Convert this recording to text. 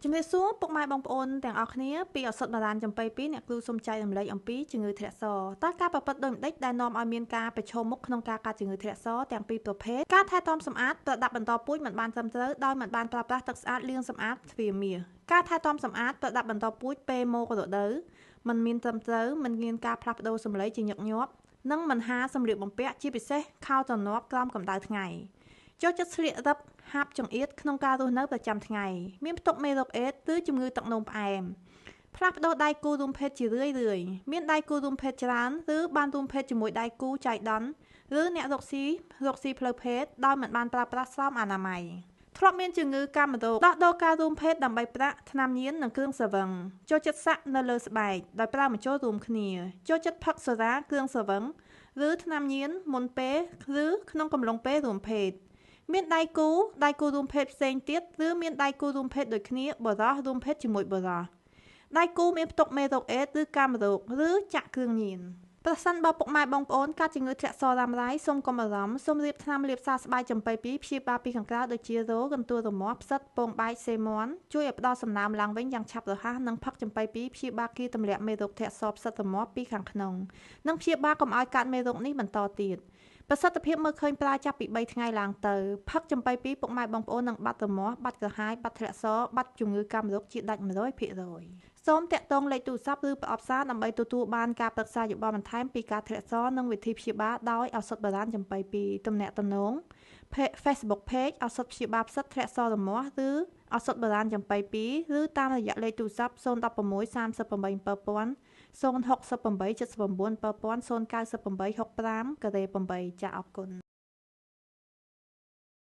ជំរាបសួរពុកម៉ែបងប្អូនទាំងអស់គ្នាពីឱសថបុរាណចំប៉ីពីរអ្នកគ្រូសូមចែករំលែកអំពីជំងឺធ្លាក់សតើការប្រព្រឹត្តដូចម្តេចដែលនាំឲ្យមានការប្រឈមមុខក្នុងការកើតជំងឺធ្លាក់សទាំងពីរប្រភេទការថែទាំសម្អាតប្រដាប់បន្តពូជមិនបានត្រឹមត្រូវដោយមិនបានប្រើប្រាស់ទឹកស្អាតលាងសម្អាតទ្វារមាសការថែទាំសម្អាតប្រដាប់បន្តពូជពេលមករដូវមិនមានត្រឹមត្រូវមិនមានការផ្លាស់ប្ដូរសម្លេងជាញឹកញាប់និងមិនហាសម្លៀកបំពាក់ជាពិសេសខោទ្រនាប់ក្រោមកម្ដៅថ្ងៃចូលចិត្តស្លៀករឹបហាបចង្អៀតក្នុងការរស់នៅប្រចាំថ្ងៃមានផ្ទុកមេរោគអេដសឬជំងឺទឹកនោមផ្អែមផ្លាស់ប្ដូរដៃគូរួមភេទជារឿយៗមានដៃគូរួមភេទច្រើនឬបានរួមភេទជាមួយដៃគូចៃដន្យឬអ្នករកស៊ីផ្លូវភេទដោយមិនបានប្រើប្រាស់ស្រោមអនាម័យធ្លាប់មានជំងឺកាមរោគដោះដូរការរួមភេទដើម្បីប្រាក់ថ្នាំញៀននិងគ្រឿងស្រវឹងចូលចិត្តសាក់នៅលើស្បែកដោយប្រើម្ជុលរួមគ្នាចូលចិត្តផឹកសុរាគ្រឿងស្រវឹងឬថ្នាំញៀនមុនពេលឬក្នុងកំឡុងពេលរួមភេទមានដៃគូរួមភេទផ្សេងទៀតឬមានដៃគូរួមភេទដូចគ្នាបុរសរួមភេទជាមួយបុរសដៃគូមានផ្ទុកមេរោគអេដសឬកាមរោគឬចាក់គ្រឿងញៀនប្រសិនបើពុកម៉ែបងប្អូនកើតជំងឺធ្លាក់សរ៉ាំរ៉ៃសូមកុំបារម្ភសូមរៀបថ្នាំលាបសះស្បើយចំប៉ីពីរព្យាបាលពីខាងក្រៅដូចជារោកន្ទួលរមាស់ផ្សិតពងបែកសេមាន់ជួយឲ្យផ្ដល់សំណើមឡើងវិញយ៉ាងឆាប់រហ័សនិងផឹកចំប៉ីពីរព្យាបាលគៀទម្លាក់មេរោគធ្លាក់សផ្សិតរមាស់ពីខាងក្នុងនិងព្យាបាលកុំឲ្យកើតមេរោគនេះបន្តទៀតប្រសិទ្ធភាពមើលឃើញប្រើចាប់ពី3ថ្ងៃឡើងទៅផឹកចំប៉ីពីរពុកម៉ែបងប្អូននឹងបាត់រមាស់បាត់ក្រហាយបាត់ធ្លាក់សបាត់ជំងឺកាមរោគជាដាច់100%សូមតាក់ទងលេខទូរស័ព្ទឬប្រអប់សារដើម្បីទទួលបានការប្រឹក្សាយោបល់បន្ថែមពីការធ្លាក់សនិងវិធីព្យាបាលដោយឱសថបុរាណចំប៉ីពីរទំនាក់ទំនង Facebook Page ឱសថព្យាបាលផ្សិតធ្លាក់សរមាស់ឬឱសថបុរាណចំប៉ីពីរឬតាមរយៈលេខទូរស័ព្ទ016 38 7000 068 79 7000 098 65 8ចាអរគុណ។